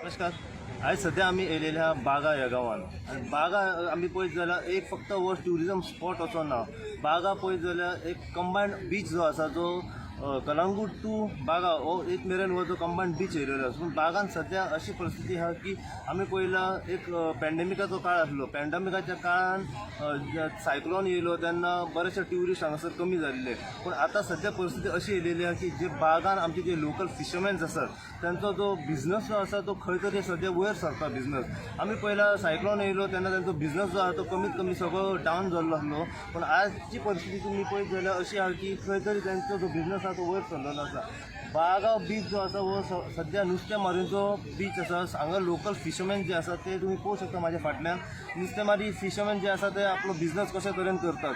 नमस्कार. आयज सद्या आमी येयलेले आहा बागा ह्या गांवान आनी बागा आमी पळयत जाल्यार एक फक्त हो ट्युरिजम स्पॉट असो ना. बागा पळयत जाल्यार एक कंबायंड बीच जो आसा जो कलंगूट टू बागा हो एक मेरेन हो जो कंबायंड बीच येयलेलो आसा. पूण बागान सद्या अशी परिस्थिती आहा की आमी पळयला एक पॅन्डेमिकाचो काळ आसलो. पॅन्डेमिकाच्या काळान सायक्लॉन येयलो तेन्ना बरेचशे ट्युरिस्ट हांगासर कमी जाल्ले. पूण आतां सद्या परिस्थिती अशी येयलेली आहा की जे बागान आमचे जे लोकल फिशरमॅन्स आसात तांचो जो बिझनस जो आसा तो खंय तरी सद्या वयर सरता बिझनस. आमी पयला सायक्लॉन येयलो तेन्ना तांचो बिझनस जो आहा तो कमीत कमी सगळो डावन जाल्लो आसलो. पूण आजची परिस्थिती तुमी पळयत जाल्यार अशी आहा की खंय तरी तांचो जो बिझनस आहा तो वयर सरलेलो आसा. बागा बीच जो आसा हो सद्या नुस्तेमारींचो बीच आसा. हांगा लोकल फिशरमॅन जे आसा ते तुमी पळोवंक शकता म्हाज्या फाटल्यान नुस्तेमारी फिशरमॅन जे आसा ते आपलो बिझनस कशे तरेन करतात.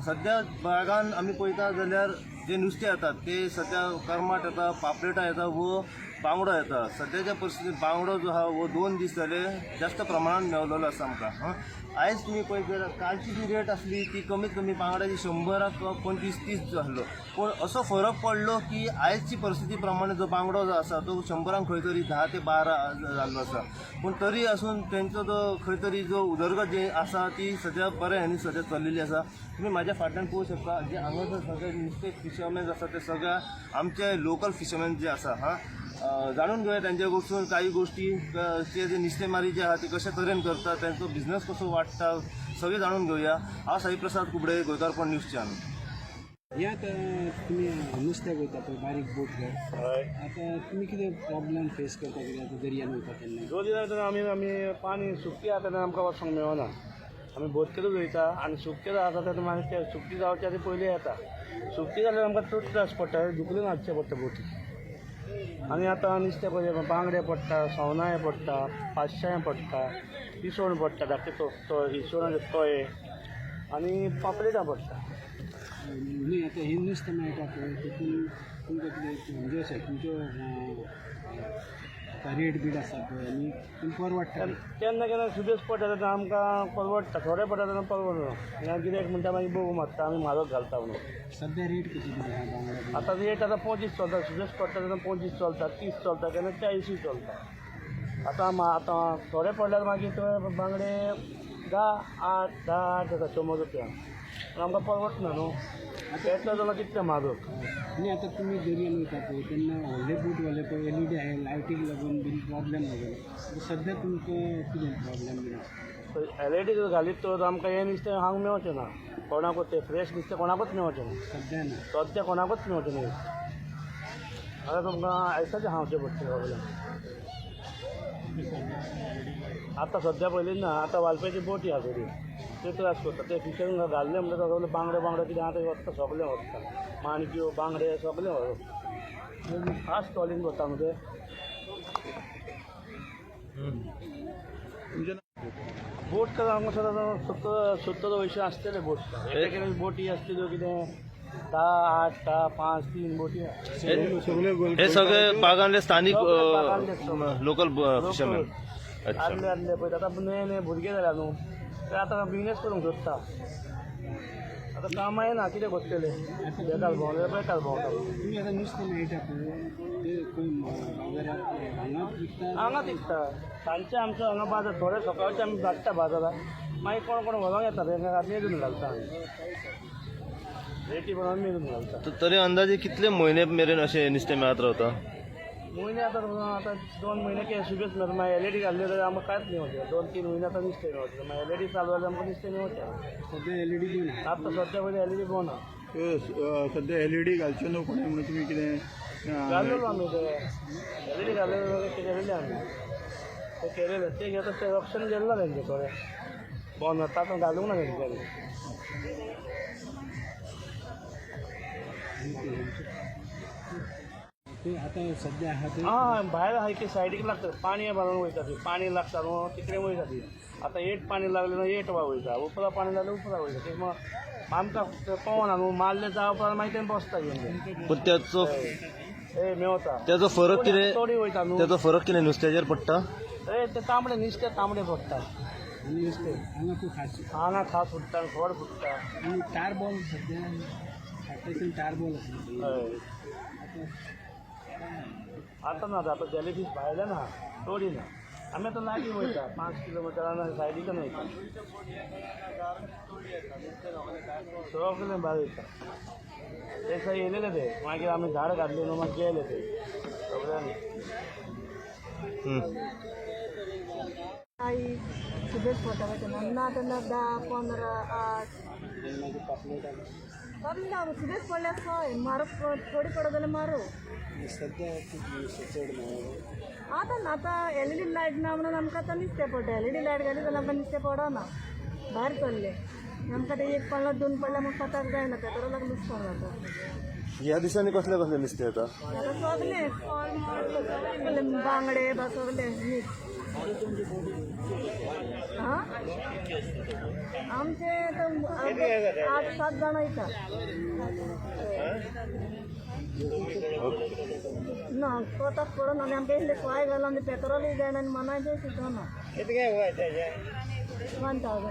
सद्या बागान आमी पळयता जाल्यार जे नुस्तें येतात ते सद्या करमाट येता, पापलेटां येता वो बांगडो येता. सद्याच्या परिस्थितीत बांगडो जो आहा हो 2 दीस जाले जास्त प्रमाणान मेवलेलो आसा आमकां. आयज तुमी पळयत जाल्यार कालची जी रेट आसली ती कमीत कमी बांगड्याची 100 25-30 आसलो. पूण असो फरक पडलो की आयजची परिस्थिती प्रमाणे जो बांगडो जो आसा तो 100 खंय तरी 10 ते 12 जाल्लो आसा. पूण तरी आसून तेंचो जो खंय तरी जो उदरगत जी आसा ती सद्या बऱ्या ह्यानी सद्या चल्लेली आसा. तुमी म्हाज्या फाटल्यान पळोवंक शकता जे हांगासर सगळे नुस्तें फिशरमॅन आसा ते सगळे आमचे लोकल फिशरमॅन जे आसा. हा जाणून घेवया त्यांच्या कडसून काही गोष्टी, ते जे नुस्तेमारी जे आहा ते कशे तरेन करतात, त्यांचो बिझनस कसो वाडटा, सगळें जाणून घेवया. हांव साईप्रसाद कुबडे, गोंयकारपण न्यूज चॅनल. हे आतां तुमी नुस्त्याक वयता पळय बारीक बोट घेवन, आतां तुमी कितें प्रॉब्लम फेस करता कितें आतां दर्यान वयता तेन्ना? 2 दिसां आमी आमी पाणी सुकी आसा तेन्ना आमकां वचोंक मेळना. आमी बोटकेरूच वयता आनी सुकें आसा तेन्ना मागीर ते सुकी जावच्या आदी पयलीं येता. सुकी जाल्यार आमकां चड त्रास पडटा, धुकलून हाडचें पडटा बोटी. आनी आतां नुस्तें पळय बांगडे पडटा, सवनाळे पडटा, पातशांय पडटा, इसवण पडटा, धाकटे तो इसवणाचे तोये आनी पापलेटां पडटा. न्ही आतां हें नुस्तें मेळटा पळय तितून तुमकां कितें म्हणजे अशें तुमच्यो आतां रेट बीट आसा पळय आनी तुमकां परवडटा? केन्ना केन्ना सुबेज पडटा तेन्ना आमकां परवडटा, थोडे पडटा तेन्ना परवडना. गिरायक म्हणटा मागीर बोगू मारता, आमी म्हारग घालता म्हणून. सद्या रेट कशी कितें आहा बांगडा? आतां रेट आतां 25 चलता, सुबेज पडटा तेन्ना 25 चलता, 30 चलता, केन्ना 40 चलता. आतां आतां थोडे पडल्यार मागीर ते बांगडे 10 8 10 8 जाता 100 रुपया. पूण आमकां परवडना न्हू, येतलो जाल्यार कितले म्हारग. आनी आतां तुमी दर्यान वयता पळय तेन्ना व्हडले बोटवाले पळय एलईडी आहे लायटीक लागून बीन प्रॉब्लम जाता. सद्या तुमकां कितें प्रॉब्लम बीन आसा? एलईडी जर घालीत तर आमकां हें नुस्तें हांगा मेळचें ना, कोणाकूच तें फ्रेश नुस्तें कोणाकूच मेळचें ना. सद्या ना, सद्या कोणाकूच मेळचें ना. आतां तुमकां आयसाचें खावचें पडटलें सगळें. आतां सद्या पयलीं ना, आतां वालपेची बोटी आसा ती ते त्रास करता. ते फिशरींग घाल्ले म्हणटा सगळे बांगडे बांगडे कितें आहा ते वचता, सगळें वचता, माणक्यो बांगडे सगळें व्हरता. फास्ट ट्रॉलिंग करता न्हू ते. बोट तर हांगा सर 70 70 अंयशीं आसतले बोट. एक बोटी आसतल्यो कितें 10 8 6 5 3 बोटी आहा. हे सगळे बागांतले स्थानिक, सगळे बागांतले सगळे. Local fisherman. अच्छा. आदले आदले पळयता. आतां नये नये भुरगे जाल्या न्हू, ते आतां बिजनेस करूंक सोदता. आतां कामाय ना, कितें करतले? बेकार भोंवले, बेकार भोंवता. तुमी आतां नुस्तें मेळटा पळय, ते खंय बाजारात हांगाच विकता? हांगा विकता सांजचे आमचो हांगा बाजार. थोडे सकाळचे आमी धाडटा बाजारात, मागीर कोण कोण व्हरोंक येता, तेंकां मेजून घालता आमी, रेटी प्रमाण मेजून घालता. तरी अंदाजे कितले म्हयने मेरेन अशें नुस्तें मेळत रावता? म्हयने आतां, आतां 2 म्हयने के सुबेज मेळटा. मागीर एलईडी घातली जाल्यार आमकां कांयच न्ही वचें. 2-3 म्हयने आतां नुस्तें मेळटलें. मागीर एलईडी चालू जाल्यार आमकां नुस्तें मेळचें. सद्या एलईडी बीन आहा? आतां सद्या पयलीं एलईडी बंद आहा. सद्या एलईडी घालच्यो न्हू कोणें म्हणून तुमी कितें घाललेलो आमी, ते एलईडी घातलेलो, ते केलेले आमी, ते केलेले. ते घेता ते ऑप्शन गेले ना तेंचे, थोडे बंद जाता. आतां घालूंक ना तेंच्यांनी. ते आतां सद्या आहा ते? आं, भायर आहा की सायडीक लागता. पाणी बांदून वयता ती. पाणी लागता न्हू तिकडे वयता ती. आतां एट पाणी लागलें न्हू, एट वा वयता. उपरा पाणी लागलें, उपरा वयता ते. मग आमकां ते पवना न्हू मारले जावं उपरांत मागीर ते बसता घेवन. पण त्याचो ए मेवता. त्याचो फरक कितें? तोडी वयता न्हू. त्याचो फरक कितें नुस्त्याचेर पडटा? ए ते तांबडे नुस्तें, तांबडे पडटा नुस्तें. हांगा खूब खास. हांगा खास फुट्टा, खोड फुट्टा. आनी टार बॉल सद्या साठेसून टार बॉल आसा. हय, आतां ना, आतां जेलीफीश भायले ना, तोडी ना. आमी आतां लागीं वयता, 5 किलोमिटरान सायडीच्यान वयता, सगळें भायर वयता. ते सगळे येयलेले, ते मागीर आमी झाड घातले न्हू, मागीर गेले ते सगळ्यांनी. आई सुबेज पडटा तेन्ना ना, तेन्ना 10, 15, 8. मागीर पापलेट? पापलेट सुबेज पडल्यार हय, मारू. थोडी पडत जाल्यार मारू. सद्या खूब नुस्तें चड म्होंव? आतां ना, आतां एलईडी लायट ना म्हणून आमकां आतां नुस्तें पडटा. एलईडी लायट घाली जाल्यार आमकां नुस्तें पडना. भायर चल्लें आमकां तें, एक पडलो, दोन पडल्यार मग कोताक जायना, पेट्रोलाक लुकसाण जाता. ह्या दिसांनी कसले कसले नुस्तें येता? आतां सगलें, सगलें, बांगडे बा सगलें मिक्स. आं, आमचे आतां 8-7 जाणां वयता. ना, कोताक पडना आनी आमकां इल्लें सोय घालून आनी पेट्रोलूय जायना आनी मनाचें सुटना. 1000.